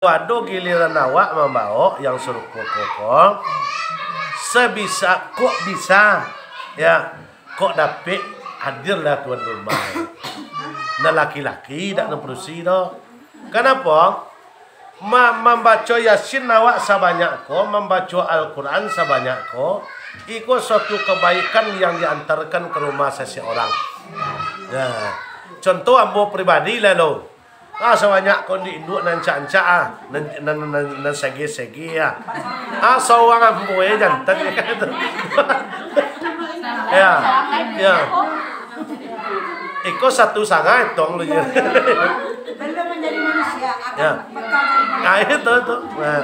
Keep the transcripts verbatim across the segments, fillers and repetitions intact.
Ado giliran awak mambaok yang sarupo ko, ko, sebisa, kok bisa, ya, kok dapek, hadirlah tuan rumah. Nan laki-laki dak nan padusi doh. Kanapo? Ma-, mambaco Yasin awak sabanyak ko, mambaco Al-Quran sabanyak ko, iko suatu kebaikan yang diantarkan ke rumah seseorang. Nah, contoh ambo pribadi lah lo. Ah, sabanyak ko di induak nan ancak-ancak ah, nan, nan, nan, nan sege-sege ah. Ah, saurang ambo eh jantan. Ya, ya. Iko satu sangai tong lu je. Belum menjadi manusia, akan Ya. bakal jadi manusia. Ah, itu tu. Nah,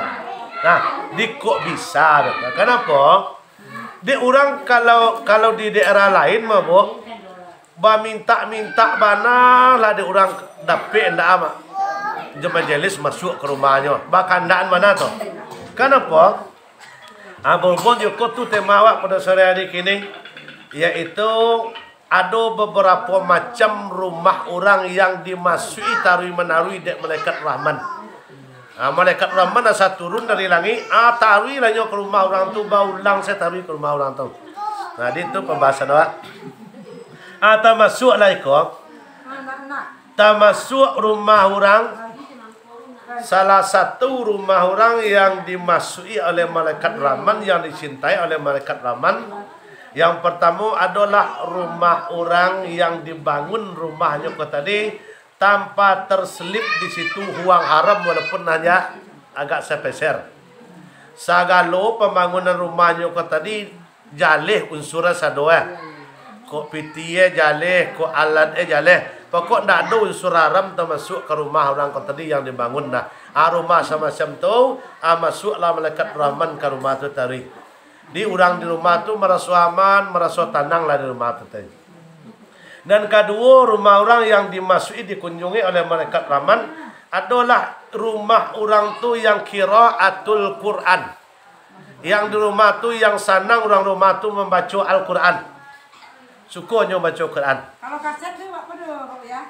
nah, di kok bisa, kanapo? Dek urang kalau, kalau di daerah lain mah, Bu, bamintak-mintak bana lah dek urang dapek ndak amat. Jo majelis masuak ka rumahnyo, bakandaan bana tu. Kanapo? Ah, berhubung juko tu tema awak pado sore hari kini, yaitu ado beberapo macam rumah urang yang dimasuak-i taruih-manarui dek malaikat rahman. Ah, malaikat rahman asa turun dari langik, ah, taruih lah nyo ka rumah urang tu, baulang se taruih ka rumah urang tu. Nah, di tu pembahasan awak. Ah, tamasuak lah iko. Tamasuak rumah urang, salah satu rumah urang yang dimasuak-i oleh malaikat rahman, yang dicintai oleh malaikat rahman. Yang pertamo adolah rumah urang yang dibangun rumahnyo ko tadi tanpa terselip di situ uang haram walaupun hanya agak sepeser. Sagalo pambangunan rumahnyo ko tadi jaleh unsur sado eh. Kok piti eh jaleh, kok alat eh jaleh. Pokok ndak ado unsur haram tamasuak ka rumah urang ko tadi yang dibangun dah. Ah, rumah samacam tu, ah, masuaklah malaikat rahman ka rumah tu tadi. Di urang di rumah tu maraso aman, maraso tanang lah di rumah tu tadi. Nan kaduo, rumah urang yang dimasuak-i, dikunjungi oleh malaikat rahman adolah rumah urang tu yang qiraatul Quran. Yang di rumah tu yang sanang urang rumah tu mambaco Al-Quran. Suko nyo baco Quran. Kalau kaset tu apa tu, Rok, ya?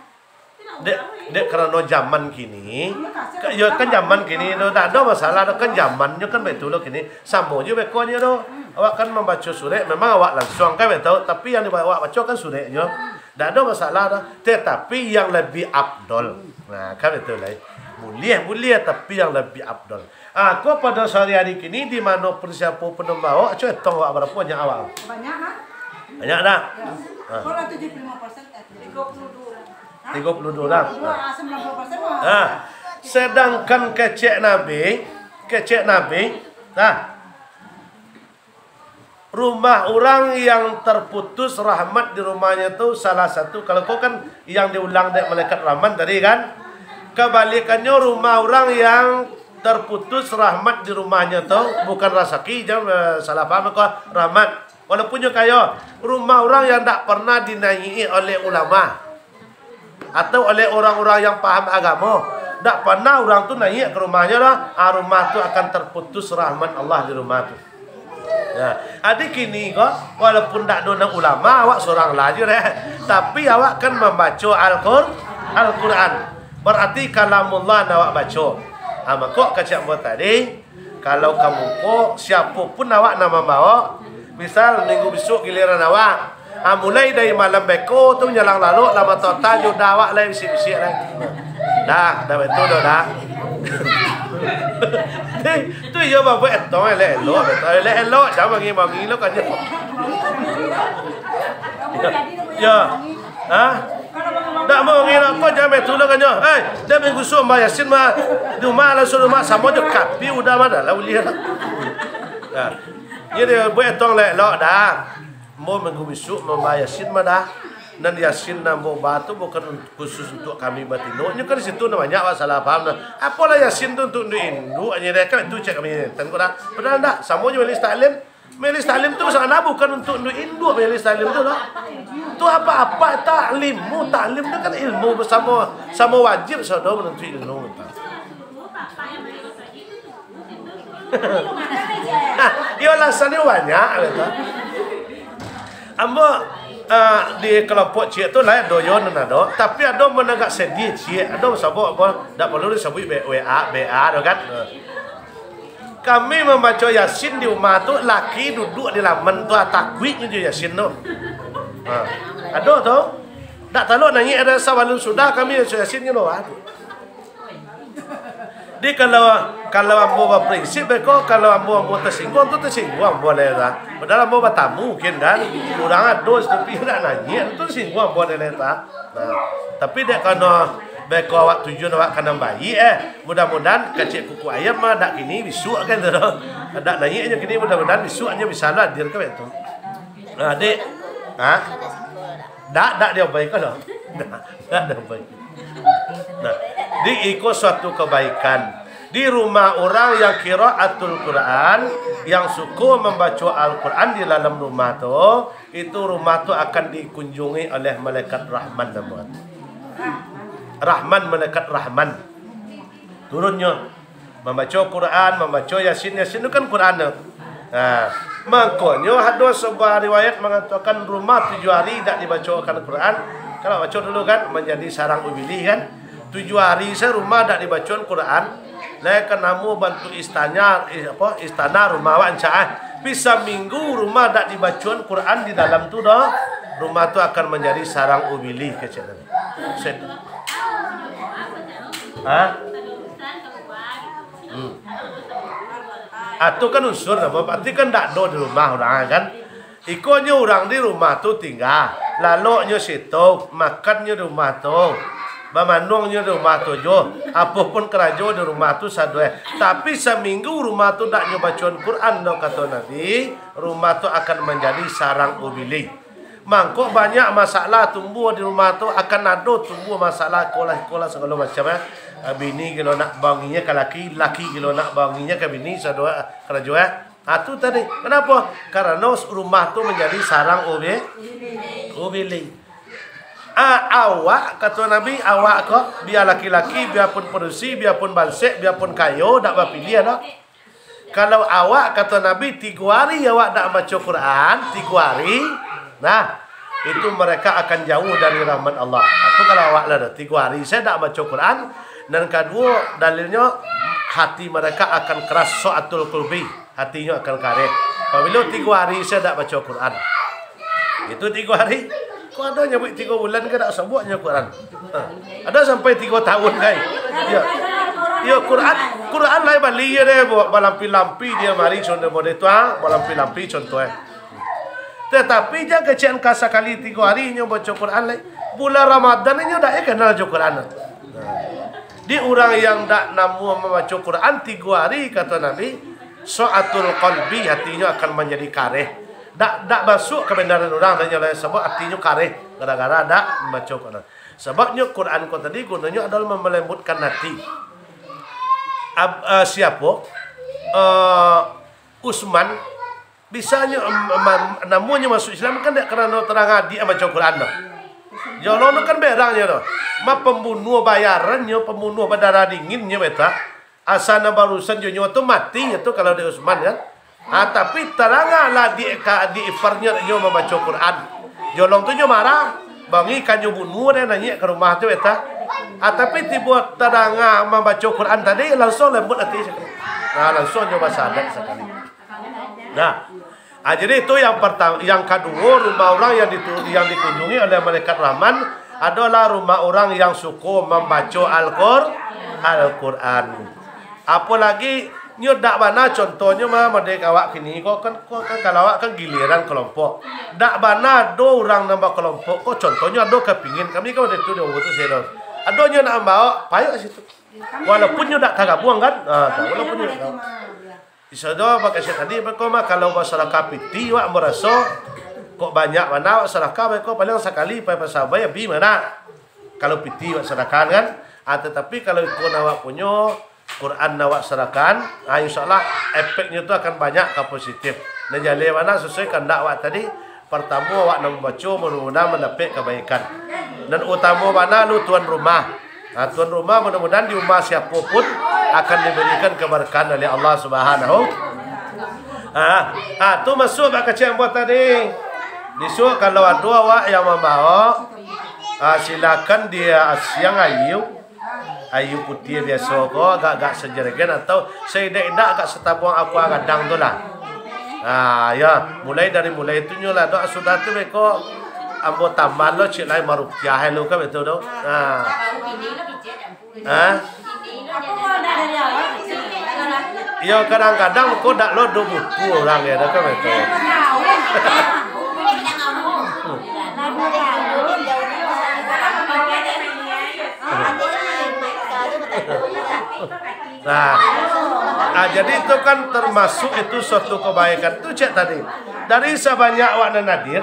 Dek, dek karano zaman kini, ka-, yo kan zaman kini tu, dak ado masalah tu, kan zamannyo kan baitu lo kini. Samo jo beko nyo tu. Awak kan mambaco surek, memang awak lansuang kan baitu, tapi yang di awak baco kan sureknyo. Dak ado masalah tu. Tetapi yang lebih afdol. Nah, kan baitu lai. Buliah, buliah, tapi yang lebih afdol. Ah, ko pado sahari-hari kini, di mano pun siapo pun mambaok, aco etong awak barapo banyak awak? Banyak, ha? Banyak dak? Ya. Ah. Kalau tujuh puluh lima persen, eh, tiga puluh dua orang. Ha? Tiga puluh dua orang. Tiga puluh dua, ah, sembilan puluh persen mah. Ah, sedangkan kecek Nabi, kecek Nabi, nah, rumah urang yang terputus rahmat di rumahnyo tu salah satu, kalau ko kan yang diulang dek malaikat rahman tadi kan, kabalikannyo rumah urang yang terputus rahmat di rumahnyo tu, bukan rasaki, jan, eh, salah paham ko, rahmat. Walaupun nyo kayo, rumah urang yang dak pernah dinaiki oleh ulama. Atau oleh orang-orang yang paham agamo. Dak pernah urang tu naiak ka rumahnyo doh, ah, rumah tu akan terputus rahmat Allah di rumah tu. Nah, adi kini ko, walaupun dak ado nan ulama, awak surang lah je deh. Tapi awak kan mambaco Al-Qur-, Al-Quran. Berarti kalamullah nan awak baco. Ah, mako kecek ambo tadi, Kalau ka muko, siapo pun awak nan mambaok, misal minggu bisuak giliran awak, ah, mulai dari malam beko tu manjalang lalok, lah mato-mato jo dah awak lai bisiak-bisiak lai. Dah, dah baitu doh, dah. Tu iyo babuek etong elok-elok, betul elok-elok, jan bangi-bangi lo kan. Ya. Ha? Dak mau ngira ko jan baitu lo kanyo. Hei, dah minggu suah mah Yasin mah. Di rumah lah suruh rumah samo jo kapi udah mah dah lah ulih lah. Nah, jadi buek etong elok-elok dah. Ambo minggu bisuak mambah Yasin mah dah. Nan Yasin nan ambo ba tu bukan khusus untuak kami batino. Nyo kan di situ nan banyak awak salah paham dah. Apolah Yasin tu untuak induak-induak nyo deh kan itu cek kami tengok dah. Padahal ndak, samo jo majlis taklim. Majlis taklim tu sana bukan untuak induak-induak majlis taklim tu dah. Tu apa-apa taklim, taklim tu kan ilmu bersama, sama wajib sado manuntuik ilmu. Nah, iyo alasannyo banyak, kata. Ambo, Ah, di kelompok ciek tu lain doyo nan ado, tapi ado managak sedi ciek, ado sabok apa, dak perlu disabuik B-, W A, B A tu kan. Ah. Kami mambaco Yasin di rumah tu, laki duduk di laman tu, ah, takuiknyo jo Yasin tu. Ah, ado tu. Dak talok naiak ado sabalun sudah kami baco Yasin nyo doa tu. Jadi kalau, kalau ambo baprinsip beko, kalau ambo, ambo tasingguang tu tasingguang ambo lai lah. Padahal ambo batamu mungkin kan. Kurang ado tapi dak naiak tu tasingguang ambo lai lah. Nah, tapi dek karano beko awak tujuan awak ka nan baiak, eh. Mudah-mudahan kecek kuku ayam mah dak kini bisuak kan tu. Dak naiaknyo kini, mudah-mudahan bisuaknyo bisa lah hadir ka beko. Nah, dek. Ha? Dak, dak diobaikan doh. Dak, dak diobaikan. Nah, di iko suatu kebaikan. Di rumah orang yang qiraatul Quran, yang suko mambaco Al-Quran di dalam rumah tu, itu rumah tu akan dikunjungi oleh malaikat Rahman namonyo. Rahman, malaikat Rahman. Turunnyo, mambaco Quran, mambaco Yasin, Yasin tu kan Quran tu. Ha, mangkonyo ado sebuah riwayat mangatokan rumah tujuah hari dak dibacokan Quran, kalau baco dulu kan, manjadi sarang ubilih kan. Tujuah hari se rumah dak dibacoan Quran, lai ka namo bantuak istana, eh, apa, istana rumah awak ancak ah. Tapi saminggu rumah dak dibacoan Quran di dalam tu doh, rumah tu akan manjadi sarang ubilih, kecek tadi. Set. Ha? Hmm. Ah, tu kan unsur, apa? Berarti kan dak ado di rumah urang, kan? Ikonyo urang di rumah tu tingga, laloknyo situ, makannyo di rumah tu, bamanuangnyo di rumah tu juo, apo pun karajo di rumah tu sadoe. Tapi saminggu rumah tu dak nyo bacoan Quran doh, kato Nabi, rumah tu akan manjadi sarang ubilih. Mangko banyak masalah tumbuah di rumah tu, akan ado tumbuah masalah, ikolah-ikolah sagalo macam, eh. Ah, bini gilo nak baunginyo ka laki, laki gilo nak baunginyo ka bini, sadoe karajo, eh. Ha, tu tadi. Kanapo? Karano rumah tu manjadi sarang ubi-, ubilih. Ah, awak, kato Nabi, awak ko, bia laki-laki, biapun padusi, biapun bansek, biapun kayo, dak bapiliah doh. Kalau awak, kato Nabi, tigo ari awak dak mambaco Quran, tigo ari, nah, itu mereka akan jauh dari rahmat Allah. Ha, tu kalau awak lah dah, tigo ari se dak mambaco Quran. Nan kaduo, dalilnyo, hati mereka akan keras, soatul qulbi. Hatinyo akan kareh. Pabilo tigo ari se dak baco Quran. Itu tigo ari. Kok ado nyabuik tigo bulan ka dak sabuiknyo Quran? Ha. Ado sampai tigo tahun, kai. Yo. Yo, Quran, Quran lai bali yo deh, ba-, balampi-lampi di lamari contoh model tu, ha, balampi-lampi contoh, eh. Tetapi jan kecek ka sakali tigo ari nyo baco Quran lai. Bulan Ramadan inyo dak kenal jo Quran. Di urang yang dak namuah mambaco Quran tigo ari, kato Nabi, soatul qalbi, hatinyo akan manjadi kareh. Dak, dak masuak kabanaran urang, dak nyo lai, sabab hatinyo kareh gara-gara dak mambaco Quran. Sababnyo Quran ko tadi gunonyo adalah malembutkan hati. Ab-, eh, siapo? Eh, Usman, bisanyo, em, em, namonyo masuak Islam kan dek karano tarang adiak mambaco Quran tu. Jolong tu kan berangnyo tu. Ma pambunuah bayarannyo, pambunuah badarah dinginnyo beta. Asa nan barusan jo nyo tu mati nyo tu kalau dek Usman kan. Ha, tapi tarang lah di ka, di iparnyo nyo mambaco Quran. Jolong tu nyo marah, bangi ka nyo bunuah deh naiak ka rumah tu beta. Ha, tapi tibo tarang mambaco Quran tadi, langsuang lembut ati sakali. Nah, langsuang nyo basahadat sakali. Nah, ah, jadi itu yang pertama. Yang kaduo, rumah urang yang ditu-, yang dikunjungi oleh malaikat Rahman adalah rumah urang yang suko mambaco Al-Qur-, Al-Quran. Apolagi nyo dak bana, contohnyo mah, model awak kini ko kan, ko kan kalau awak kan giliran kelompok. Dak bana ado urang nan bakelompok ko, contohnyo ado kapingin kami kan model tu di awak tu sedo. Ado nyo nak mambaok, payo situ. Walaupun nyo dak tagabuang kan? Ha, walaupun nyo dak tagabuang. Iso do bakasiak tadi, beko mah kalau basadakah piti, wak maraso kok banyak bana wak sadakah, beko paling sakali pai pasabai, abih mah nak. Kalau piti wak sadakah kan, ah, tatapi kalau iko nan wak punyo, Quran nan wak sadakah, ah, insyaallah efeknyo tu akan banyak ka positif. Nan jaleh bana sasuai kandak wak tadi, Partamo, awak nan mambaco mudah-mudahan mandapek kabaikan. Nan utamo bana lu tuan rumah. Nah, tuan rumah mudah-mudahan di rumah siapo pun akan diberikan keberkahan oleh Allah Subhanahu. Ah, ah, tu masuak bak kecek ambo tadi. Bisuak kalau ado awak yang mambaok, ah, silakan di asiang aia, aia putiah biaso ko, agak-agak sajeregen atau saidak-idak agak satabuang aqua gadang tu lah. Ah, ya, mulai dari mulai tu nyo lah, dok sudah tu beko ambo tambah lo cik lai marukiah lo kan, betul tu? Ah. Ha? Iyo, kadang-kadang ko dak lo do butuh urang ya, dah kan itu. Nah, ah, jadi itu kan termasuk itu suatu kebaikan. Tu cek tadi, dari sabanyak awak nan hadir,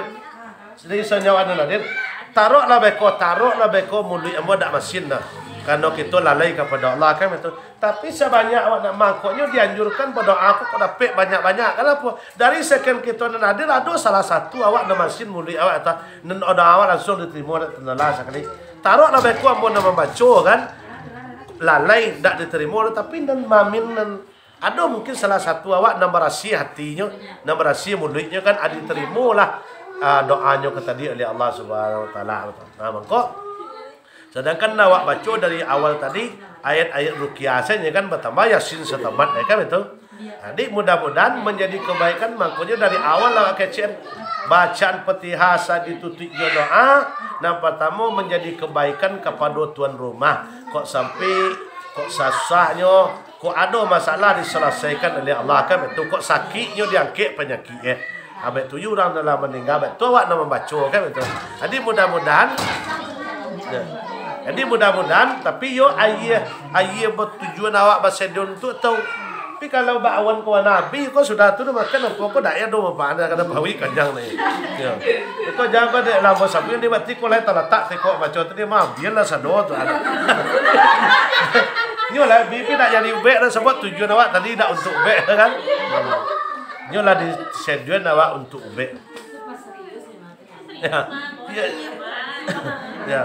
Jadi, sanyawa nan hadir, taroklah beko, taroklah beko, muluik ambo dak masin dah. Karano kito lalai kapado Allah, kan betul. Tapi, sabanyak awak nak mangkoknyo dianjurkan badoa, kok dapek banyak-banyak. Kanapo? Dari sekian kito nan hadir, ado salah satu awak nan masin muluik awak, atau nan doa awak langsuang ditarimo, dak tanalah sakali. Taroklah beko ambo nan mambaco, kan. Lalai dak ditarimo, tapi nan mamin nan Ado mungkin salah satu awak nan barasiah hatinyo, nan barasiah muluiknyo, kan, ah, ditarimolah, ah, doanyo ko tadi oleh Allah Subhanahu Wa Taala. Nah, mangko, sadangkan awak baco dari awal tadi, ayat-ayat rukiah sajo, kan, batambah Yasin satamat, ya, kan, itu. Jadi, mudah-mudahan manjadi kebaikan, mangkonyo dari awal awak kecek, bacaan Fatihah asa ditutuik jo doa, nan partamo manjadi kebaikan kapado tuan rumah. Kok sampai, kok sasahnyo, Kok ado masalah disalasaikan oleh Allah, kan betul. Kok sakiknyo diangkek panyakik, eh. Abek tu, iyo urang nan lah maningga, abek tu awak nan mambaco, kan betul. Jadi mudah-mudahan, ya. Jadi mudah-mudahan, tapi yo aia, aia batujuan awak basedo tu tau. Tapi kalau bak awan ko nabi ko sudah tu makan apo ko dak ado manfaat, kada pawi kanyang ni. Ya. Iko jangan pada lamo sapi di bati ko lai talatak tiko baco tadi mah biarlah sado tu ada. Nyo lah, bibi nak jadi ubek dah, sabab tujuan awak tadi nak untuk ubek, kan? Nyo lah disediakan awak untuk ubek. Ya. Ya. Ya.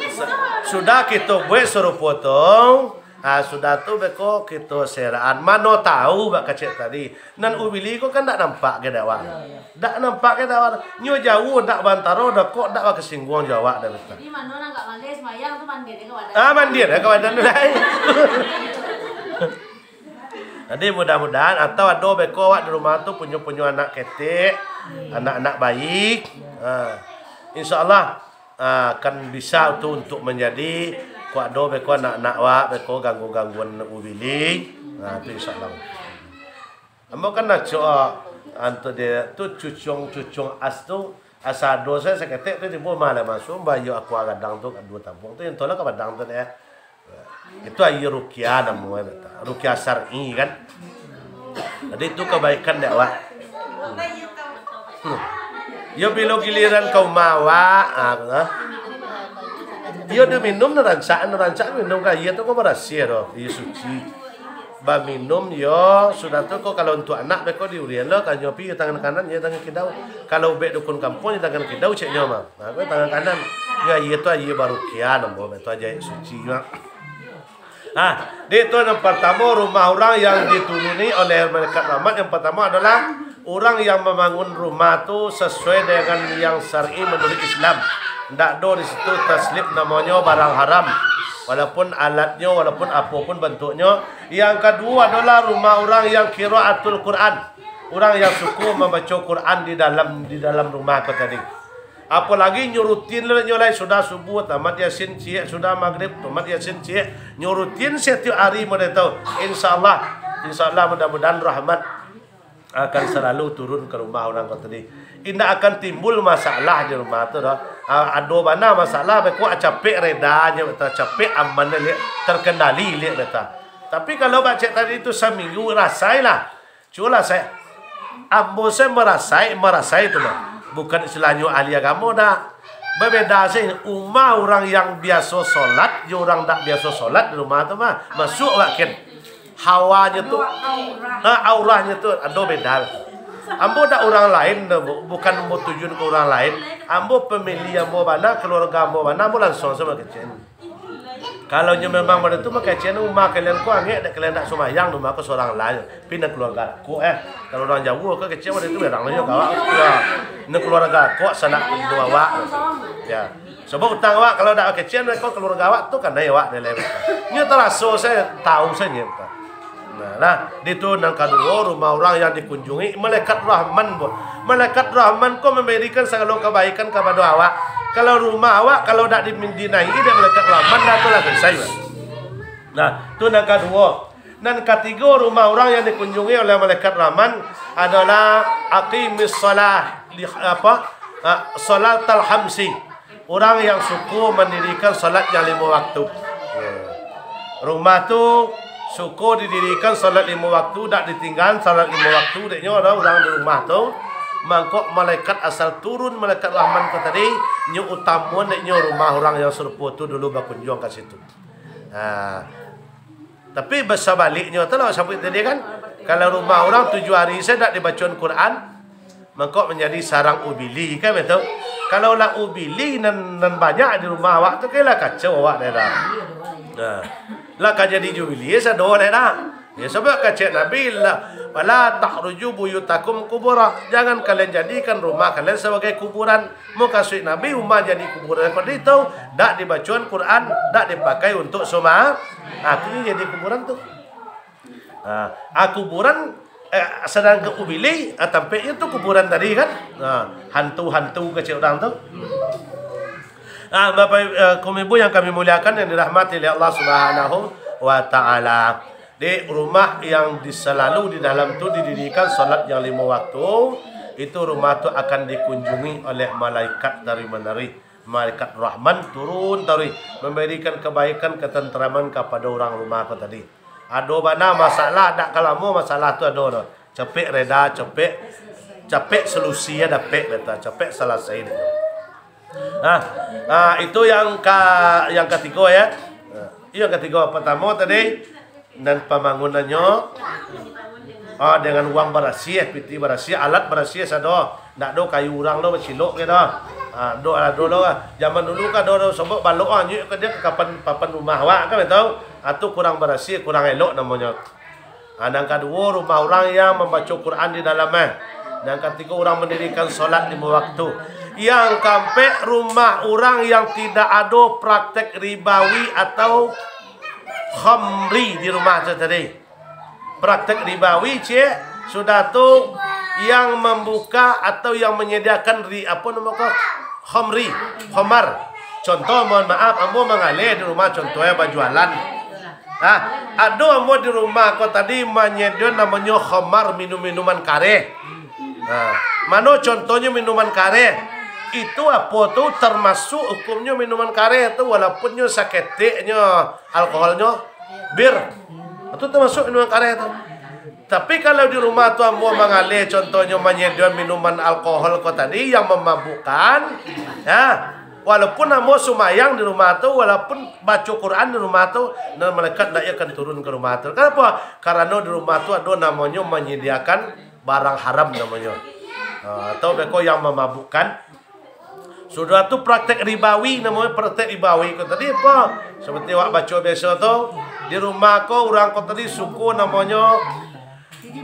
Sa-, sudah kito buek sarupo tu, ha, sudah tu beko kito seraan. Mano tahu bak kecek tadi. Nan ubili ko kan dak nampak ka dek awak. Dak nampak ka dek awak. Nyo jauah dak bantaro, dak kok dak bakasingguang jo awak dah betul. Jadi, mano nan agak maleh sumbayang tu, mandir ka badan. Ah, mandir ka badan tu dah. Jadi, mudah-mudahan atau ado beko awak di rumah tu punyo-punyo anak ketek, anak-anak baik. Ha. Insya Allah, ah, akan bisa tu untuk manjadi, kok ado beko anak-anak awak, beko ganggu-gangguan ubili. Ha, tu insya Allah. Ambo kan nacok, ah, antu dia tu cucuang-cucuang as tu, asa ado sajo saketek tu tibo mah lah masuak, bayia aqua gadang tu, duo tabuang tu, yang tu lah ka padang tu deh. Itu aia rukiah namo e, beta. Rukiah syar'i kan. Jadi itu kebaikan dek awak. Hmm. Yo bilo giliran ka umah awak, ah, ah. Yo diminum nan rancak, nan rancak minum ka aia tu ko barasiah doh, aia suci. Baminum, yo, sudah tu ko, kalau untuak anak, beko diurian lo, kanyo pi tangan kanan, yo tangan kidau. Kalau ubek dukun kampuang, yo tangan kidau, ceknyo mah. Nah, ko tangan kanan. Yo, aia tu aia barukiah, namo, beko tu aia suci, mah. Ah, di tu yang partamo, rumah urang yang dituruni oleh malaikat rahmat, yang partamo adolah Urang yang mambangun rumah tu sasuai dengan yang syar'i manuruik Islam. Ndak ado di situ taslib namonyo barang haram, walaupun alatnyo, walaupun apo pun bantuaknyo. Yang kaduo adolah rumah urang yang qiraatul Quran, urang yang suko mambaco Quran di dalam, di dalam rumah ko tadi. Apolagi nyo rutin lo nyo lai, sudah subuah tamat Yasin ciek, sudah magrib tamat Yasin ciek, nyo rutin satiok ari model tu. Insya Allah, insya Allah, mudah-mudahan rahmat akan salalu turun ka rumah urang ko tadi. Indak akan timbul masalah di rumah tu doh. Ah, ado bana masalah, beko capek redanyo, beta capek aman liak, terkendali liak beta. Tapi kalau bak cek tadi tu saminggu, rasailah. Cubolah sajo. Ambo sajo marasai, marasai tu mah. Bukan istilahnyo ahli agamo dak. Babeda sajo, umah urang yang biaso solat, jo urang dak biaso solat di rumah tu mah. Masuak wakin. Hawanyo tu, ha, aurahnyo tu ado beda. Ambo dak urang lain, bu-, bukan ambo tujuan ka urang lain. Ambo famili ambo bana, kaluarga ambo bana, ambo langsuang samo kecek. Kalau nyo memang bana tu, makecek rumah kalian ko angek, dek kalian dak sumayang, rumah ko surang lah. Pi nan keluarga ko, eh. Kalau urang jauah ko kecek bana tu, urang nyo kawak. Ya. Nan keluarga ko, sanak tu awak. Ya. Sebab utang awak, kalau dak kecek, ko keluarga awak tu kan dari awak, dari lain. Nyo taraso, saya tahu saja. Nah, nah, di tu nan kaduo, rumah urang yang dikunjungi malaikat Rahman, bu. Malaikat Rahman ko mambarikan sagalo kabaikan kapado awak. Kalau rumah awak, kalau dak di-, dinaiki dek malaikat Rahman, dah tu lah selesai, bu. Nah, tu nan kaduo. Nan katigo, rumah urang yang dikunjungi oleh malaikat Rahman adalah aqimis shalah li-, apa? Ah, shalatal khamsi. Urang yang suko mandirikan salat yang limo waktu. Ya. Rumah tu suko didirikan salat limo waktu, dak ditinggaan salat limo waktu, dek nyo ada urang di rumah tu. Mangko malaikat asal turun, malaikat Rahman ko tadi, nyo utamoan dek nyo rumah urang yang sarupo tu dulu bakunjuang ka situ. Ha. Tapi basabaliknyo tu lah, sampai tadi kan, kalau rumah urang tujuah hari se dak dibacoan Quran, mangko manjadi sarang ubili, kan betul? Kalau lah ubili nan, nan banyak di rumah awak tu, kan lah kacau awak deh dah. Nah, lah ka jadi jubili sado deh dah. Ya, sabab kecek Nabi lah, "Wala tahruju buyutakum kubura." Jangan kalian jadikan rumah kalian sebagai kuburan. Mukasuik Nabi, rumah jadi kuburan seperti itu, dak dibacoan Quran, dak dipakai untuk suma-, ah, tu jadi kuburan tu. Ah, ah, kuburan, eh, sadangkan ubili, ah, tampeknyo tu kuburan tadi kan. Ah, hantu-hantu kecek urang tu. Ah, Bapak, eh, kaum ibu yang kami muliakan, yang dirahmati oleh Allah Subhanahu wa Ta'ala. Di rumah yang di, selalu di dalam tu didirikan salat yang limo waktu, itu rumah tu akan dikunjungi oleh malaikat dari manari. Malaikat Rahman turun taruih, mambarikan kabaikan, katantaraman kapado urang rumah ko tadi. Ado bana masalah, dak ka lamo masalah tu ado doh. Capek reda, capek, capek solusi dapek, beta, capek salasai dek. Nah, ah, itu yang ka-, yang katigo, ya. Nah, yang katigo, partamo tadi, nan pambangunannyo, ah, dengan uang barasiah, piti barasiah, alat barasiah sado. Ndak ado kayu urang lo, bacilok ke dah. Ah, ado, ado lo. Zaman dulu kan ado, ado sobok balok, ah, nyuik ke dia ke kapan, papan rumah awak kan, tahu? Atau kurang barasiah, kurang elok namonyo. Ah, nan kaduo, rumah urang yang mambaco Quran di dalam, eh. Nan katigo, urang mandirikan solat limo waktu. Yang kaampek, rumah urang yang tidak ado praktek ribawi atau khamri di rumah tu tadi. Praktek ribawi, ciek, sudah tu yang mambuka atau yang manyadiakan ri-, apo namo ko? Khamri, khamar. Contoh, mohon maaf, ambo manggaleh di rumah, contoh, eh, bajualan. Nah, ado ambo di rumah ko tadi manyadiakan namonyo khamar, minum-minuman kareh. Nah, mano contohnyo minuman kareh? Itu apo tu, termasuk hukumnyo minuman kareh tu, walaupun nyo saketeknyo alkoholnyo bir. Itu termasuk minuman kareh tu. Tapi kalau di rumah tu ambo manggaleh, contohnyo manyadiakan minuman alkohol ko tadi yang mamabukkan, ya, walaupun ambo sumayang di rumah tu, walaupun baco Quran di rumah tu, nan malaikat ndak akan turun ka rumah tu. Kenapa? Karano di rumah tu ado namonyo manyadiakan barang haram namonyo. Ha, atau beko yang mamabukkan. Sudah tu praktek ribawi, namonyo praktek ribawi ko tadi apo? Seperti awak baco biaso tu, di rumah ko urang ko tadi suko namonyo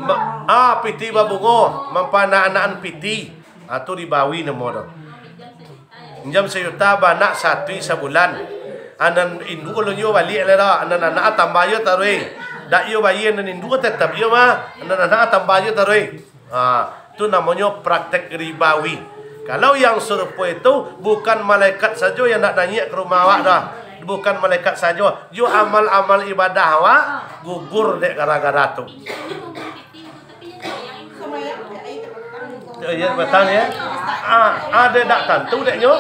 ma-, ah, piti babungo, mampanak-anakan piti. Ah, tu ribawi namo tu. Minjam sajuta, baanak satuih sabulan. Ah, nan induak lo nyo baliak lah dah. Nan anak tambah yo taruih. Dak yo bayia nan induak, tetap yo mah. Nan anak tambah yo taruih. Ha, tu namonyo praktek ribawi. Kalau yang sarupo itu, bukan malaikat sajo yang nak naiak ka rumah awak dah. Bukan malaikat sajo, jo amal-amal ibadah awak gugur dek gara-gara tu. Ya, ya, batang ya. Ah, ado dak tantu dek nyo.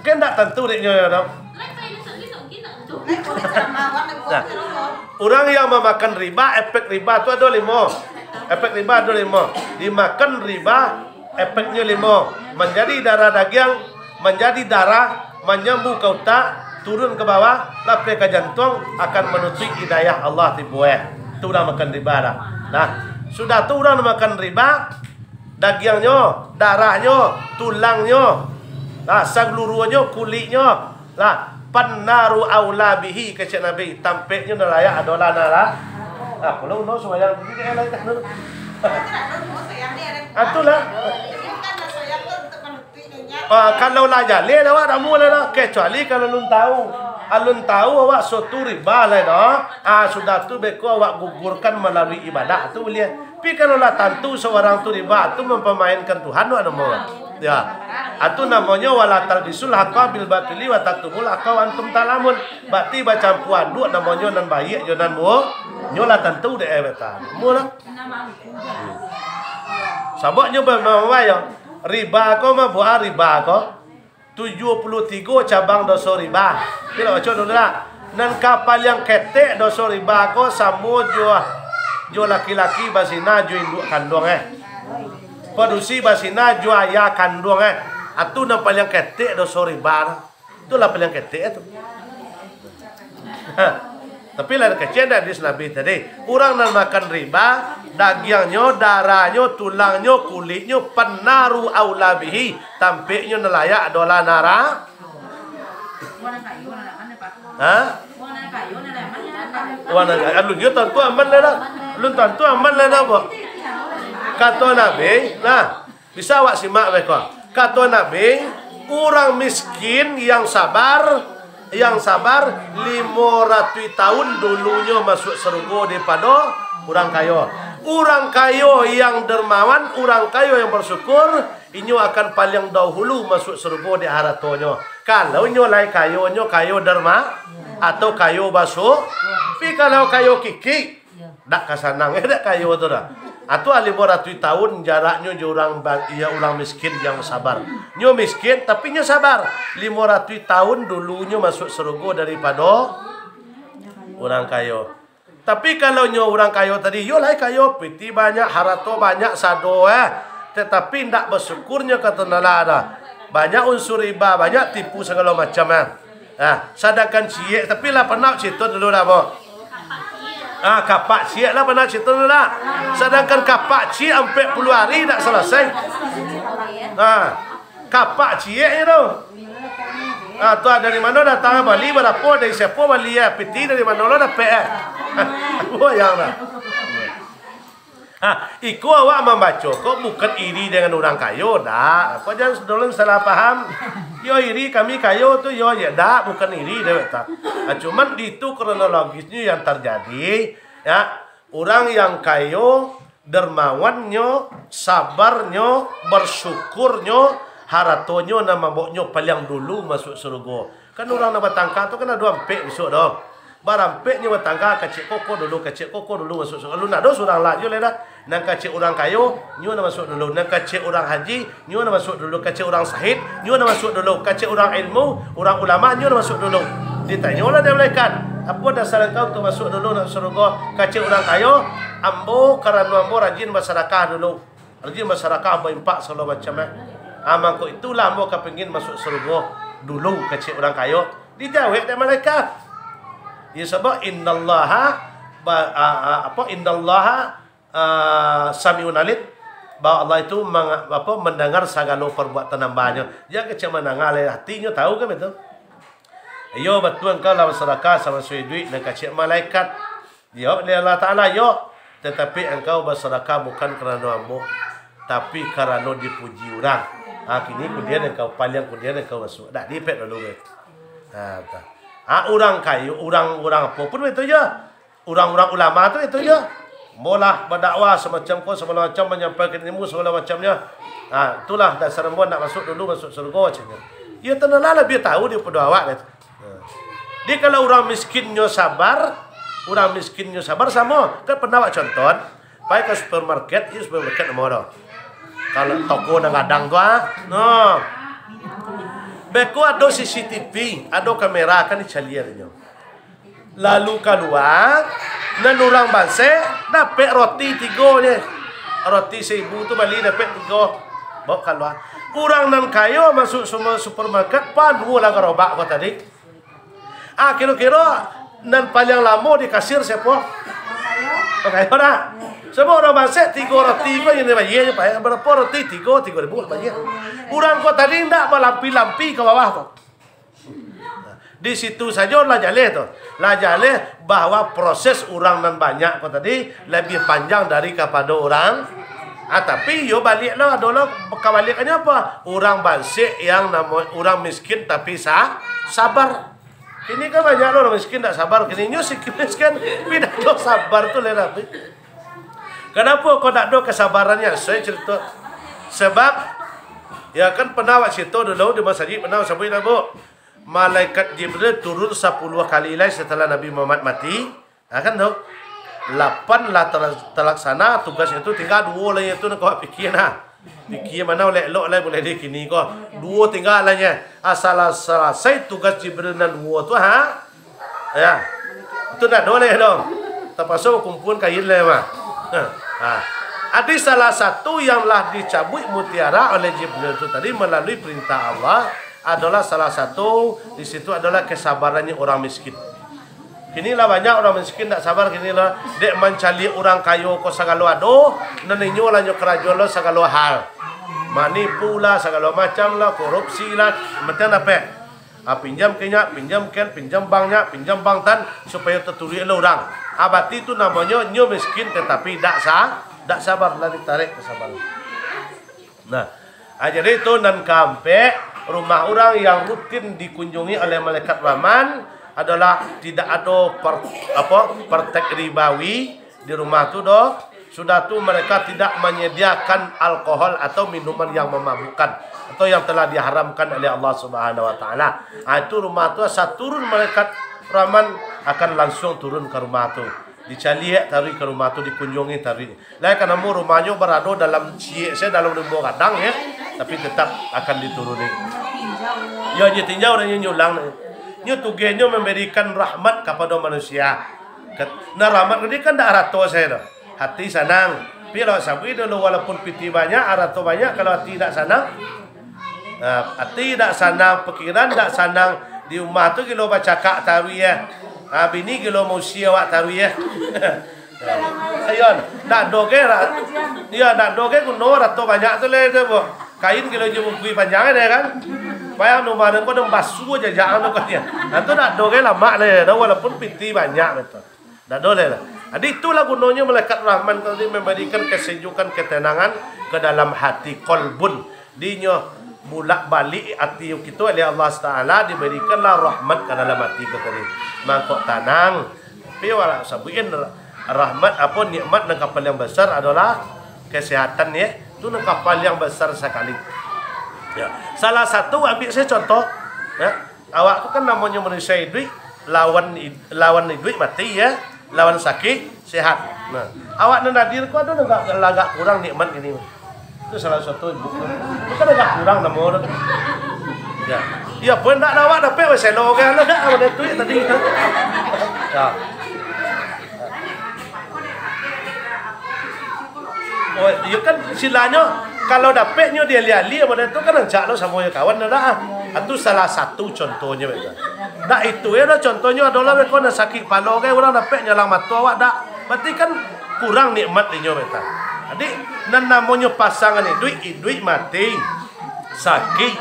Kan dak tantu dek nyo, ya, dong. Nah, urang yang mamakan riba, efek riba tu ado limo. Efek riba ado limo. Dimakan riba, efeknyo limo. Manjadi darah dagiang, manjadi darah, manyambu ka utak, turun ka bawah, lapeh ka jantuang, akan manutuik hidayah Allah tibo, eh. Tu urang makan riba dah. Nah, sudah tu urang makan riba, dagiangnyo, darahnyo, tulangnyo, lah, saluruahnyo, kuliknyo, lah, Pannaru aula bihi, kecek Nabi, tampeknyo nan layak adolah nara-, ah, pulo uno sumbayang tu, dia lain kan. Ah, itulah. Ah, kalau lah jaleh, awak dak maulah lah. Kecuali kalau alun tahu. Alun tahu awak sotu riba lah dah. Ah, sudah tu beko awak gugurkan malalui ibadah tu buliah. Tapi kalau lah tantu seorang tu riba tu mampamainkan Tuhan, wak namo. Ya. Atu namonyo wala talbisul haqqa bil batili wa taktumul haqqa wa antum ta'lamun. Bati bacampua aduk namonyo nan baiak jo nan buruak. Nyo lah tantu dek eh beta. Mulah. Sababnyo bamayo riba ko mabuah riba ko. Tujuah puluah tigo cabang doso riba. Kito baco dulu lah. Nan ka paliang ketek doso riba ko samo jo, jo laki-laki basina jo induak kanduang, eh. Padusi basina jo ayah kanduang, eh. Atu nan paliang ketek doso riba tu. Itulah paliang ketek tu. Tapi lah kecek dak hadis Nabi tadi. Urang nan makan riba, dagiangnyo, darahnyo, tulangnyo, kuliknyo, pannaru aula bihi, tampeknyo nan layak adolah nara-, ha? Wah, nan kayo, alun nyo tantu aman lah dah. Alun tantu aman lah dah, bo. Kato Nabi, nah, bisa awak simak beko. Kato Nabi, urang miskin yang sabar, yang sabar limo ratuih tahun dulunyo masuak sarugo daripado urang kayo. Urang kayo yang dermawan, urang kayo yang bersyukur, inyo akan paliang dahulu masuak sarugo dek haratonyo. Kalau inyo lai kayo, inyo kayo derma, atau kayo basu-, tapi kalau kayo kikik, dak ka sanang, eh, dak kayo tu dah. Atu ah limo ratuih tahun jaraknyo jo urang ba-, iyo, urang miskin yang sabar. Nyo miskin, tapi nyo sabar. Limo ratuih tahun dulunyo masuak sarugo daripado urang kayo. Tapi kalau nyo urang kayo tadi, yo lai kayo, piti banyak, harato banyak, sado, eh. Tetapi ndak basukurnyo ka tanala dah. Banyak unsur riba, banyak tipu sagalo macam, eh. Nah, sadangkan ciek, tapi lah panau cito dulu dah, bo. Ah, kapak ciek lah panau cito dulu dah. Sadangkan kapak ciek ampek puluah hari dak salasai. Ah, kapak ciek je tu. Ah, tu dari mano datang bali, barapo, dari siapo bali, eh? Piti dari mano lo dapek, eh? Bayang dah. Ha, iko awak mambaco ko bukan iri dengan urang kayo, dak. Ko jan dulun salah paham. Yo iri kami kayo tu, yo, ya, dak, bukan iri dewek tak. Ha, cuman itu kronologisnyo yang terjadi, ya. Urang yang kayo, dermawannyo, sabarnyo, bersyukurnyo, haratonyo nan mambaoknyo paliang dulu masuak sarugo. Kan urang nan batangka tu kan ado ampek bisuak tu. Barampek nyo batangka, kecek koko dulu, kecek koko dulu masuak surau. Alun ado surang lah, iyo lah dah. Nan kecek urang kayo, nyo nan masuak dulu. Nan kecek urang haji, nyo nan masuak dulu. Kecek urang sahid, nyo nan masuak dulu. Kecek urang ilmu, urang ulama, nyo nan masuak dulu. Ditanyolah dek malaikat, "Apo dasar angkau untuak masuak dulu nak sarugo?" Kecek urang kayo, "Ambo karano ambo rajin basadakah dulu." Rajin basadakah, bainfak, sagalo macam, eh. Ah, mangko itulah ambo ka pingin masuak sarugo dulu, kecek urang kayo. Dijawek dek malaikat. Iyo, sabab innallaha ba-, ah, ah, apo, innallaha, ah, samiun alim. Bahwa Allah itu manga-, apo, mandangar sagalo parbuatan hamba-Nyo. Jan kecek mandanga, lai hatinyo tahu kan itu. Iyo, batua engkau lah basadakah samasuai duit, nan kecek malaikat. Jawab dek Allah Taala, "Yo, tatapi angkau basadakah bukan karano ambo, tapi karano dipuji urang." Ha, kini kudian angkau, paliang kudian angkau masuak. Dak diepek dulu, kan? Ha, ta-, ha, urang kayo, urang, urang apo pun itu jo. Urang-urang ulama tu itu jo. Molah badakwah samacam ko, sagalo macam, manyampaikan ilmu sagalo macamnyo. Ha, itulah dasar ambo nak masuak dulu, masuak sarugo, caknyo. Iyo, tanyolah labiah tahu daripado awak, kan? Nah. Jadi, kalau urang miskinnyo sabar, urang miskinnyo sabar samo. Kan pernah awak contoh, pai ka supermarket, iyo supermarket namo tu. Kalau toko nan gadang tu, ah. Nah. Beko ado C C T V, ado kamera, kan dicaliak inyo. Lalu kalua, nan urang bansaik, dapek roti tigo je. Roti saribu tu bali dapek tigo. Bawa kalua. Urang nan kayo masuak suma-, supermarket, panuah lah garobak ko tadi. Ah, kiro-kiro nan paliang lamo di kasir siapo? Urang kayo dak? Sabab urang bansaik tigo roti ko nan dibayia nyo, Pak, barapo roti? Tigo, tigo ribu lah bayia. Urang ko tadi ndak balampi-lampi ka bawah tu. Di situ sajo lah jaleh tu. Lah jaleh bahwa proses urang nan banyak ko tadi labiah panjang dari kapado urang. Ah, tapi yo baliak lo, ado lo kabaliakannyo apa? Urang bansaik yang namo urang miskin tapi sa-, sabar. Kini kan banyak lo urang miskin dak sabar. Kini nyo si miskin, tapi dak ado sabar tu lah, tapi. Kanapo kok dak ado kasabarannyo? Saya cerita. Sebab, ya kan pernah awak cerita dulu di masajid, pernah sabuik lah, Bu. Malaikat Jibril turun sapuluah kali lai setelah Nabi Muhammad mati. Ha, kan tu? Lapan lah tela-, terlaksana tugasnyo tu, tingga duo lai tu nan kau pikia nah. Pikia mano elok-elok lai buliah di kini ko. Duo tingga lai nyo. Ha, salah salasai tugas Jibril nan duo tu, ha? Ya. Itu ndak ado lai doh. Tapaso bakumpuan kain lai mah. Ha. Adi salah satu yang lah dicabuik mutiara oleh Jibril tu tadi melalui perintah Allah adalah salah satu di situ adalah kesabarannyo urang miskin. Kini lah banyak urang miskin dak sabar kini lah. Dek mancaliak urang kayo ko sagalo ado, nan inyo lah nyo karajo lo sagalo hal. Manipu lah, sagalo macam lah, korupsi lah, matiang dapek. Ah, pinjam ke nyak, pinjam ken, pinjam bank nyak, pinjam bank tan, supayo taturuik lo urang. Ah, bati tu namonyo nyo miskin tetapi dak sa-, dak sabar, lah ditarek kasabaran. Nah, ah, jadi itu nan kaampek, rumah urang yang rutin dikunjungi oleh malaikat Rahman adalah tidak ado per-, apa, praktek ribawi di rumah tu doh. Sudah tu mereka tidak menyediakan alkohol atau minuman yang memabukkan atau yang telah diharamkan oleh Allah Subhanahu Wa Taala. Ah, itu rumah tu asa turun malaikat Rahman akan langsung turun ke rumah tu. Dicaliak taruih ka rumah tu, dikunjungi taruih. Lai ka namo rumahnyo barado dalam ciek se, dalam rimbo gadang, ya, tapi tetap akan dituruni. Yo, nyo tinjau dan nyo nyulang. Nyo tugehnyo mambarikan rahmat kapado manusia. Kat-, nah, rahmat tadi kan dak arato se doh. Hati sanang. Tapi lah sabuik dulu, walaupun piti banyak, arato banyak, kalau hati dak sanang, Nah, ati dak sanang, pikiran dak sanang, di rumah tu gilo bacakak taruih, eh. Ha, bini gilo mausia awak taruih, eh. Ayo, dak doh ge, ra-, iyo, dak doh ge guno arato banyak tu leh tu, Bu. Kain gilo jo bungkuih panjang deh kan. Bayang rumah den ko den basuo jajak anu kan dia. Nah, tu dak doh ge lamak leh, dah walaupun piti banyak betul. Dak doleh lah. Jadi itulah gunonyo malaikat Rahman tadi memberikan kesejukan, ketenangan ke dalam hati, kolbun. Dinyo bulak balik ati kito oleh Allah Taala, diberikanlah rahmat ke dalam hati kito tadi. Mangko tanang. Tapi awak sabuikan rahmat apo, nikmat nan ka paliang besar adalah kesehatan, ya. Tu nan ka paliang besar sakali. Ya. Salah satu, ambil saya contoh, ya. Awak tu kan namonyo manusia iduik, lawan id-, lawan iduik mati, ya, lawan sakik sehat. Nah, awak nan hadir ko ado agak, agak kurang nikmat kini. Itu salah satu ibu. Itu kan agak kurang namo tu. Ya. Ya, pun ndak ada awak dapek wes selo kan, ada awak duit tadi. Ya. Oh, iyo kan, istilahnya, kalau dapeknyo di ali-ali, model tu kan rancak lo samo jo kawan, dah, ah. Ah, tu salah satu contohnyo, betul. Dak itu, ya, dah, contohnyo adalah beko nan sakik palo, kan, urang dapek nyalang mato awak, dak. Berarti kan kurang nikmat dinyo, betul. Jadi, nan namonyo pasangan iduik, iduik mati, sakik,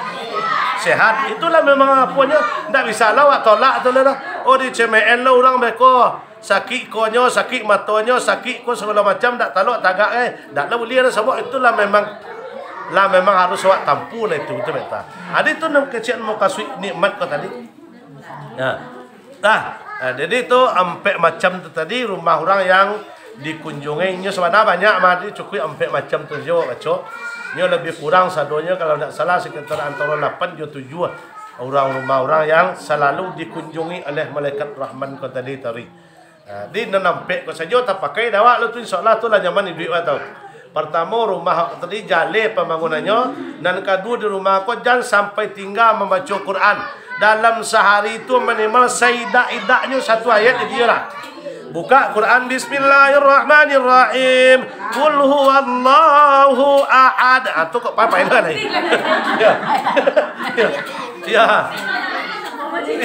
sehat, itulah memang aponyo, ndak bisa lah awak tolak tu lah, dah. Oh, di C M N lo urang beko. Sakik ikonyo, sakik matonyo, sakik ko sagalo macam, dak talok tagak, eh. Dak lah buliah lah, sabab itu lah memang, lah memang harus awak tampuah lah itu, itu beta. Ado itu nan kecek mukasuik nikmat ko tadi. Nah. Nah, nah, jadi itu ampek macam tu tadi rumah urang yang dikunjungi. Inyo sabana banyak mah, tadi cukuik ampek macam tu sajo, baco. Inyo lebih kurang sadonyo kalau dak salah sekitar antara lapan jo tujuah urang rumah urang yang salalu dikunjungi oleh malaikat Rahman ko tadi, tadi. Ha, di nan ampek ko sajo tapakai dek awak lo tu, insyaallah tu lah nyaman iduik awak tu. Partamo, rumah awak tadi jaleh pambangunannyo, nan kaduo di rumah ko jan sampai tingga mambaco Quran. Dalam sahari tu minimal saidak-idaknyo satu ayat jadi lah. Buka Quran, Bismillahirrahmanirrahim. Qul huwallahu ahad. Ah, tu kok papai lah ni. Ya. Ya. Ya.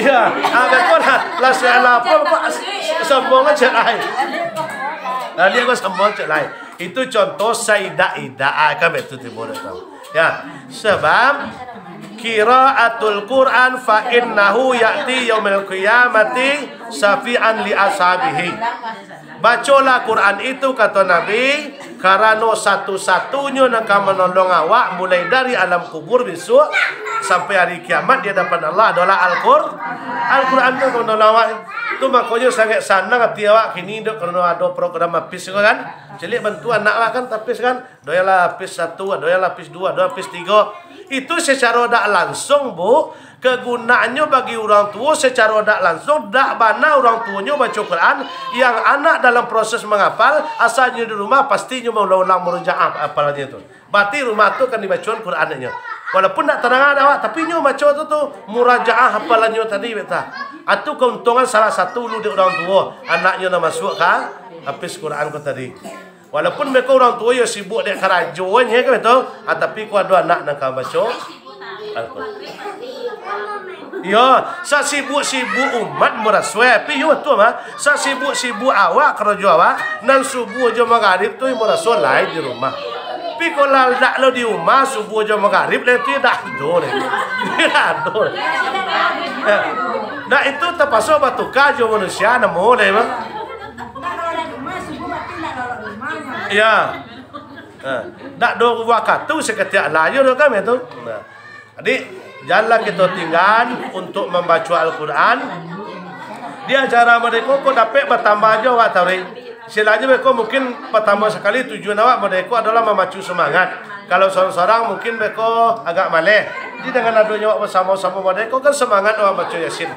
Ya. Ah, betul lah. Lah, salah apa, apa, sombong aja lah. Nah, dia kok sombong aja lah. Itu contoh saidak-idak, ah, kan betul timbul tu. Ya. Sebab Qiraatul Qur'an fa innahu ya'ti yaumal qiyamati syafi'an li ashabihi. Bacolah Quran itu, kato Nabi, karano satu-satunyo nan ka manolong awak mulai dari alam kubur bisuak sampai hari kiamat di hadapan Allah adolah Al-Qur-, Al-Quran tu manolong awak. Tu makonyo sangaik sanang ati awak kini dek karano ado program Hafiz tu kan. Caliak bantu anak awak kan, Hafiz kan. Doyalah Hafiz satu, doyalah Hafiz dua, doyalah Hafiz tigo. Itu secara dak langsung, Bu, kegunaannyo bagi urang tuo secara dak langsung, dak bana urang tuonyo baco Quran, yang anak dalam proses manghafal, asalnyo di rumah, pastinyo maulang-ulang murajaah hafalannyo tu. Berarti rumah tu kan dibacoan Quran nyo. Walaupun dak tadanga dek awak, tapi nyo baco tu, tu murajaah hafalannyo tadi, beta. Atu keuntungan salah satu lu dek urang tuo, anaknyo nan masuak ka Hafiz Quran ko tadi. Walaupun beko urang tuo yo sibuk dek karajo nyo kan tu, ah, tapi ko ado anak nan ka baco Al-Quran. Yo, sasibuk-sibuk umat maraso, tapi yo tu mah, sasibuk-sibuk awak karajo awak, nan subuah jo magarib tu maraso lai di rumah. Tapi ko lah dak lo di rumah, subuah jo magarib lai tu dak ado lai. Dak ado. Nah, itu tapaso batuka jo manusia namo lai mah. Ya. Ha. Dak do wakatu sakatiak lah, yo do kami tu. Nah. Jadi, janlah kito tinggaan untuk mambaco Al-Quran. Di acara madeko ko dapek batambah jo awak tadi. Istilahnyo beko mungkin patamo sakali tujuan awak madeko adolah mamacu sumangat. Kalau sorang-sorang mungkin beko agak maleh. Jadi, dengan adonyo awak basamo-samo madeko kan sumangat awak baco Yasin.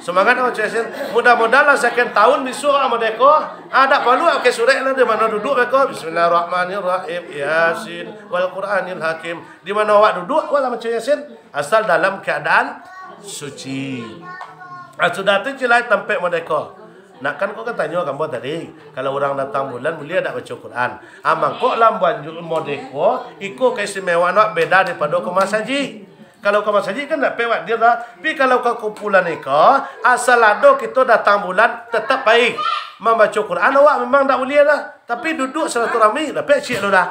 Sumangat awak baco Yasin. Mudah-mudahan lah sakian tahun bisuak awak madeko. Ah, dak paralu pakai surek lah, di mano duduak beko, "Bismillahirrahmanirrahim, Yasin, wal Qur'anil Hakim." Di mano awak duduak, awak lah baco Yasin, asal dalam keadaan suci. Ah, sudah tu cilai tampek madeko. Nak kan ko kan tanyo ka ambo tadi, kalau urang datang bulan, buliah dak baco Quran? Ah, mangko lah ambo anju-, madeko, iko keistimewaan awak beda daripado ka masajik. Kalau ka masajik kan dak pek wak dir lah. Tapi kalau ka kumpulan iko, asal ado kito datang bulan, tetap pai. Mambaco Quran awak memang dak buliah lah. Tapi duduak silaturahmi, dapek ciek lo dah.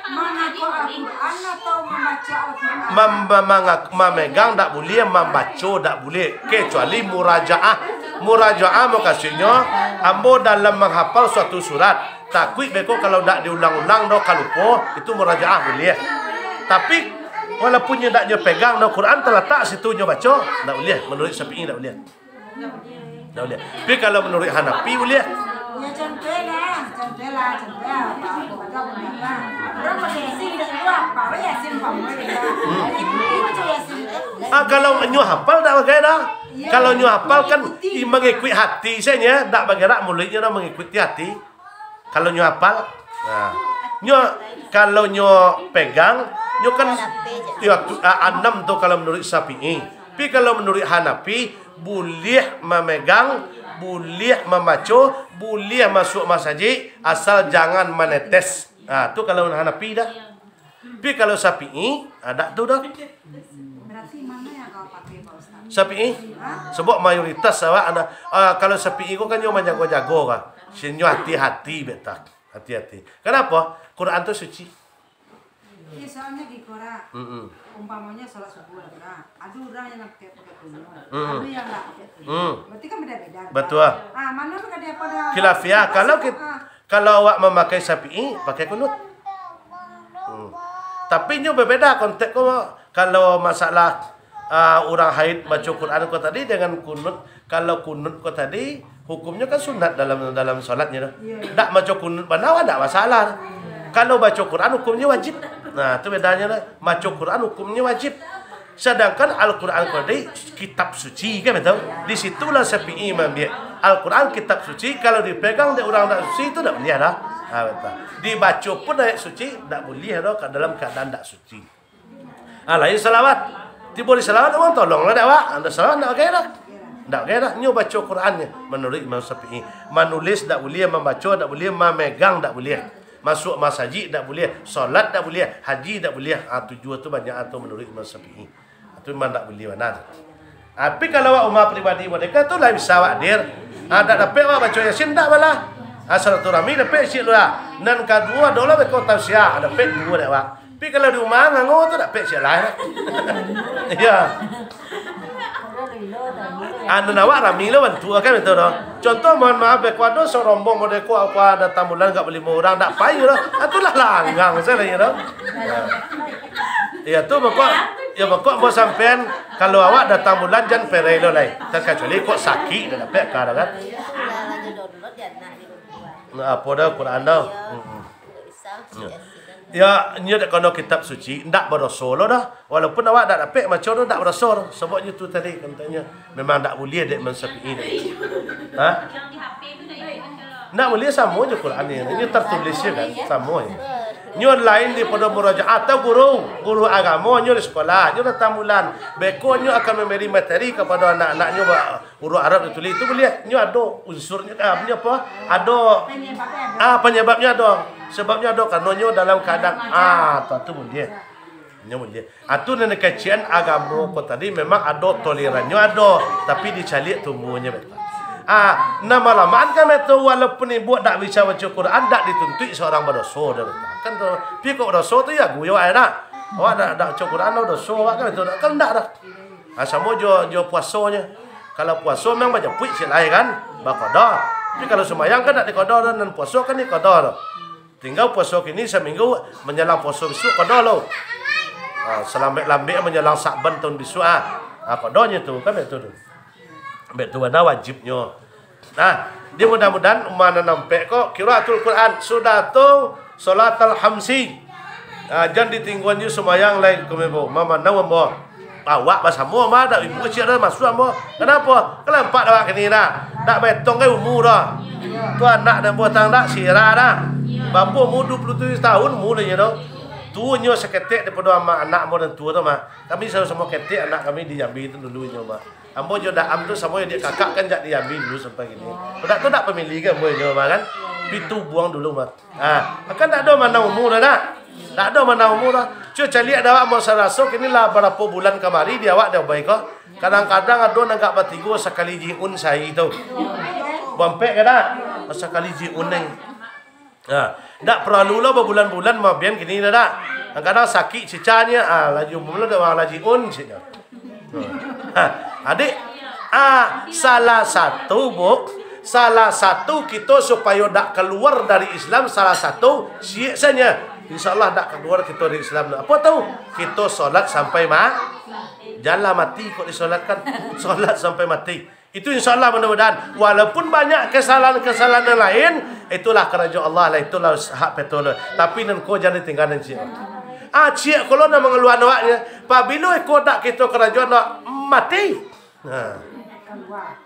Mangaku Al-Quran atau mambaco Al-Quran? Mem-, mem-, mangak-, mamegang dak buliah, mambaco dak buliah. Kecuali murajaah. Murajaah mukasuiknyo, ambo dalam manghapal suatu surat. Takuik beko kalau dak diulang-ulang doh ka lupo, itu murajaah buliah. Tapi, walaupun nyo dak nyo pegang doh Quran, talatak situ nyo baco, dak buliah. Manuruik Syafi'i dak buliah. Dak buliah. Tapi kalau manuruik Hanafi buliah. Ya, contoh lah, contoh lah, contoh lah. Apa, apa, apa, apa. Orang pakai Yasin, kita dulu apa? Apa Yasin, apa, apa, apa. Hmm. Jadi, ini macam Yasin, eh. Ah, kalau nyo hafal dak bagai dah. Iya. Kalau nyo hafal kan mengikuti. I-, mengikuti hati saja, dak bagai dak mulutnyo dah mengikuti hati. Kalau nyo hafal, nah, nyo, kalau nyo pegang, nyo kan, ya, tu, a-, anam tu kalau manuruik Syafi'i. Tapi kalau manuruik Hanafi, buliah mamegang, buliah mambaco, buliah masuak masajik, asal jangan manetes. Nah, tu kalau Hanafi dah. Tapi kalau Syafi'i, ah, dak tu dah. Berarti mana yang kau pakai, Pak Ustaz? Syafi'i? Hah? Sebab mayoritas awak ada, ah, kalau Syafi'i ko kan nyo manjago-jago ka. Sinyo hati-hati beta. Hati-hati. Kenapa? Quran tu suci. Iya, soalnya giko, Ra. Mm-mm. Umpamanya sholat subuh lah, Ra. Ada orang yang pakai, pakai kunut. Mm-mm. Ada yang nggak pakai kunut. Mm. Berarti kan beda-beda, Ra. Betul. Ah, mana ada pada Khilafiah. Kalau kit-, ah. Kalau awak mamakai Syafi'i, pakai kunut. Hmm. Tapi nyo babeda konteks ko, kalau masalah, ah, urang haid baco Quran ko tadi dengan kunut. Kalau kunut ko tadi, hukumnyo kan sunat dalam, dalam salatnyo tu. Iya, iya. Dak baco kunut bana, dak masalah. Kalau baco Quran, hukumnyo wajib. Nah, tu bedanyo lah. Baco Quran, hukumnyo wajib. Sadangkan Al-Quran ko tadi kitab suci, kan betul? Di situlah Syafi'i maambiak. Al-Quran kitab suci, kalau dipegang dek urang dak suci, itu dak buliah dah. Ha, betul. Dibaco pun ayat suci, dak buliah dah ka-, dalam keadaan dak suci. Ha, lain salawat. Tibo di salawat, urang tolonglah dak, Wak? Ado salawat dak pakai dah. Dak pakai dah. Nyo baco Quran nyo. Manuruik Imam Syafi'i. Manulis dak buliah, mambaco dak buliah, mamegang dak buliah. Masuak masajik dak buliah, salat dak buliah, haji dak buliah. Ha, tujuah tu banyak tu manuruik Imam Syafi'i. Tu memang dak buliah bana tu. Tapi kalau awak rumah pribadi merdeka tu lah bisa awak hadir. Ha, dak dapek awak baco Yasin, dak malah. Ha, silaturahmi dapek ciek lu lah. Nan kaduo adolah beko tausiah, dapek duo dek awak. Tapi kalau di rumah ngango tu dak pek ciek lai. Ya. Anu awak rami lo bantu kan itu doh. Contoh, mohon maaf, beko ado sarombong model ko, apa, datang bulan gak balimo urang, dak payu doh. Ah, tu lah langgang sajo lah, ya doh. Ya tu pokok, ya pokok buat sampean, kalau awak datang bulan jan perelo lai. Terkecuali kok sakik dah dapek ka dah kan. Nah, apa dah Quran dah. Hmm. Ya, nyo dek kono kitab suci, ndak badoso lo dah. Walaupun awak dak dapek maco tu, ndak badoso doh. Sabab nyo tu tadi, katonyo, memang ndak buliah dek Imam Syafi'i tadi. Ha? Ndak buliah, samo jo Quran ni. Nyo tertulis je kan, samo je. Nyo lain daripada murajaah atau guru, guru agamo nyo di sekolah, nyo datang bulan. Beko nyo akan memberi materi kepada anak-anak nyo ba-, huruf Arab ditulis tu buliah. Nyo ado unsurnyo, ah, nyo apa? Ado, ah, penyebabnyo ado. Sebabnyo ado, karano nyo dalam keadaan, ah, tu, tu buliah. Nyo buliah. Ah, tu nan kecek-an agamo ko tadi memang ado tolerannyo ado, tapi dicaliak tumbuahnyo betul. Ah, nan malamaan kan betul, walaupun ibu dak bisa baco Quran, dak dituntuik seorang badoso dah betul. Kan tu, pi kok badoso tu ya guyo ai dah. Awak dak, dak baco Quran, doso awak kan betul. Kan ndak dah. Ah, samo jo, jo puasonyo. Kalau puaso memang bajapuik ciek lai kan, baqada. Tapi kalau sumbayang kan dak diqada doh, nan puaso kan diqada doh. Tingga puaso kini saminggu, manjalang puaso bisuak qada lo. Ah, salambek-lambek manjalang Sa'ban tahun bisuak ah. Ah, qadonyo tu kan, baitu tu. Baitu bana wajibnyo. Nah, di mudah-mudahan umah nan ampek ko qiraatul Quran, sudah tu sholatal khamsi. Ah, jan ditingguan jo sumbayang lai, kami bo, mamanau ambo. Awak basamo mah, dak ibu ciek dah masuak ambo. Kanapo? Kalampak dah awak kini dah. Dak baetong kai umur dah. Tu anak dan buah tang dak sirah dah. Bapo umur duo puluah tujuah tahun umur inyo tu. Tuo nyo saketek daripado amak anak ambo nan tuo tu mah. Kami samo-samo ketek anak kami di Jambi tu dulu inyo mah. Ambo jo Daam tu samo jo diak kakak kan jak di Jambi dulu sampai kini. Budak tu dak pamili ka ambo inyo mah kan. Pitu buang dulu mah. Ha, kan dak ado manau umur dah, dak? Dak ado manau umur dah. Cubo caliak dah awak, ambo saraso kini lah barapo bulan kamari di awak dah bae ko. Kadang-kadang ado nan agak batigo sakali jiun sahari tu. Bampek ka dak? Sakali jiun neng. Ha, dak paralu lo babulan-bulan mabian kini dah dak? Kadang-kadang sakik cicanya, ah, laju mula dak urang lah jiun cik dah. Ha, adik, ah, salah satu, Bu, salah satu kito supayo dak kaluar dari Islam, salah satu ciek sajo. Insya Allah dak kaluar kito dari Islam. Apo tu? Kito solat sampai ma-, jan lah mati kok disolatkan. Solat sampai mati. Itu insya Allah mudah-mudahan. Walaupun banyak kesalahan-kesalahan yang lain, itulah karajo Allah lah, itulah hak betul. Tapi nan ko jan ditinggalan ciek. Ah, ciek ko lo nan mangaluakan awaknyo. Pabilo iko dak kito karajoan, dak mati. Ha.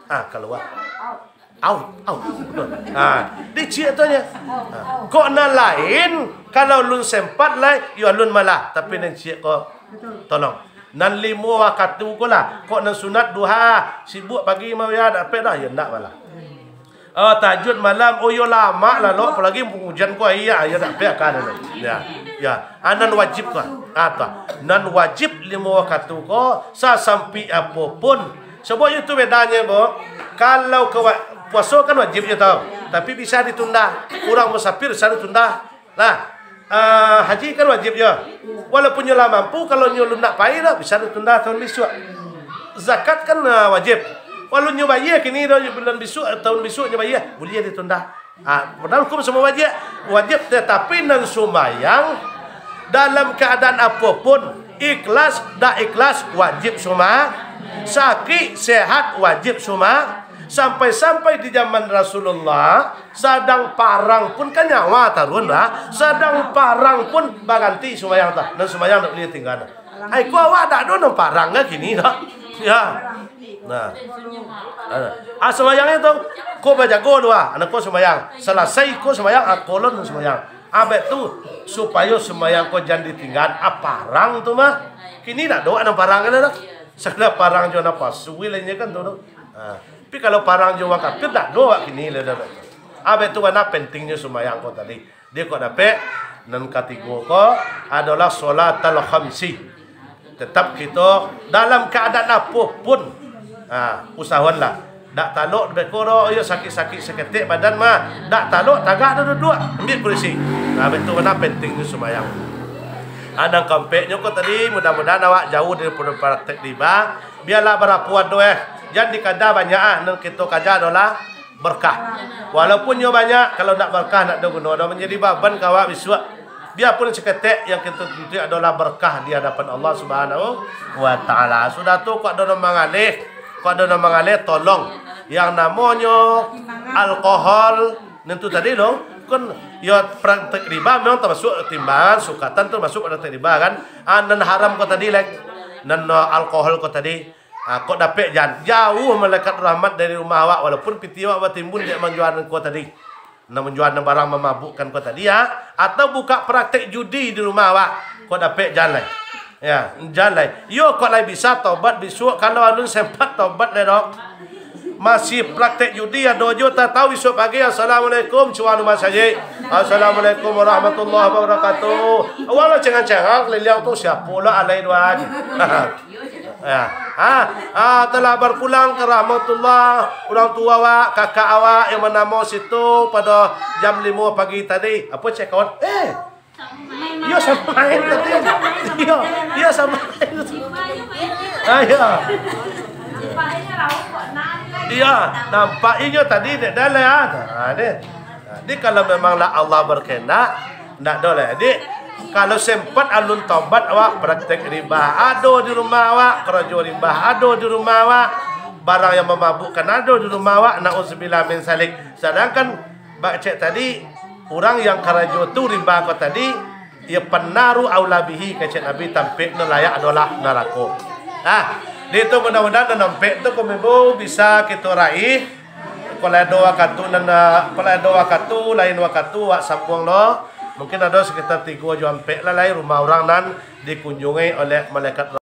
Ha, kaluar. Au, au. Ha, di ciek tu nya. Ha. Kok nan lain, kalau lun sempat lai, yo lun malah. Tapi nan ciek ko, tolong. Nan limo wakatu ko lah. Kok nan sunat duha, sibuk pagi mah yo dak pek dah, yo ndak malah. Oh, tahajud malam, oh, iyo lamak lah lo, apolai musim ujan ko, iyo, iyo dak pek akan lo. Ya, ya. Ah, nan wajib ko. Ah, tu. Nan wajib limo wakatu ko, sasampik apo pun. Sabab itu bedanyo, Bu. Kalau ka wa-, puaso kan wajib je tau. Tapi bisa ditunda. Urang musafir bisa ditunda. Nah, ah, haji kan wajib yo. Walaupun nyo lah mampu, kalau nyo lun nak pai doh, bisa ditunda tahun bisuak. Zakat kan, ah, wajib. Walau nyo bayia kini doh, bulan bisuak, tahun bisuak nyo bayia, buliah ditunda. Ah, padahal hukum samo wajib, wajib, tatapi nan sumbayang dalam kaadaan apo pun, ikhlas, dak ikhlas, wajib suma-, sakik, sehat, wajib suma-, sampai-sampai di zaman Rasulullah, sadang parang pun kan nyawa taruhan lah. Sadang parang pun baganti sumbayang tah. Nan sumbayang dak buliah tingga. Ai ko awak dak ado nan parang ka kini dak? Ya. Nah. Ah, sumbayang itu ko bajago dua. Anak ko sumbayang. Salasai ko sumbayang, ah, kolon sumbayang. Abek tu supayo sumbayang ko jan ditingga. Ah, parang tu mah. Kini dak ado nan parang kan dak? Sakadar parang jo napasu lainnya kan tu, tu. Ah. Tapi kalau parang jo urang kafir, dak ado awak kini lah dah. Abih tu bana pentingnyo sumbayang ko tadi. Dia kok dapek, nan katigo ko adolah sholatal khamsi. Tetap kito dalam kaadaan apo pun, ha, usahoanlah. Dak talok beko doh, yo sakik-sakik saketek badan mah. Dak talok tagak dah duduak, ambiak kurisi. Nah, abih tu bana pentingnyo sumbayang. Ah, nan kaompeknyo ko tadi, mudah-mudahan awak jauah daripado praktek riba. Bialah barapo ado, eh. Jan dikaja banyak, ah. Nan kito kaja adolah berkah. Walaupun nyo banyak, kalau ndak berkah, ndak ado guno doh, manjadi baban ka awak bisuak. Biapun saketek, yang kito tuntuik adolah berkah di hadapan Allah Subhanahu wa Ta'ala. Sudah tu, kok ado nan mangaleh, kok ado nan mangaleh, tolong. Yang namonyo alkohol, Nan tu tadi lo, kan, yo, praktek riba memang tamasuak timbangan, sukatan tu masuk pado praktek riba, kan. Ah, nan haram ko tadi, lai. Nan, ah, alkohol ko tadi. Ah, kok dapek jan. Jauah malaikat rahmat dari rumah awak, walaupun pitih awak batimbun dek manjua nan ko tadi. Nan manjua nan barang mamabukkan ko tadi, ya. Atau buka praktek judi di rumah awak. Kok dapek jan, lai. Ya, jan lai. Yo, kok lai bisa tobat bisuak, kalau alun sempat tobat lai doh. Masih praktek judi, ado juo tatau bisuak pagi, "Assalamualaikum," cuma anu masajik. "Assalamualaikum warahmatullahi wabarakatuh." Awak lah cengang-cengang keliliang tu, siapo lah alai duo ni. Ya. Ha, ha, telah berpulang ke rahmatullah, urang tuo awak, kakak awak yang banamo situ pado jam limo pagi tadi. Apo cek kawan? Eh, Iyo, samain tadi. Iyo, iyo, samain. Ah, iyo. Iyo, nampak inyo tadi dek dalam, ah. Nah, ni. Jadi, kalau memanglah Allah berkehendak, ndak ado lah. Jadi, kalau sempat alun tobat awak praktek riba, ado di rumah awak, karajo riba, ado di rumah awak, barang yang mamabukkan ado di rumah awak, nauzubillah min zalik. Sedangkan Bak cek tadi, urang yang karajo tu riba ko tadi, iyo, fannaru aula bihi, kecek Nabi, tampek nan layak adolah narako. Nah, di tu mudah-mudahan nan ampek tu kumibu bisa kito raih. Kalau ado wakatu nan, kalau ado wakatu, lain wakatu, wak sambuang lo. Mungkin ado sekitar tigo jo ampek lah lai rumah urang nan dikunjungi oleh malaikat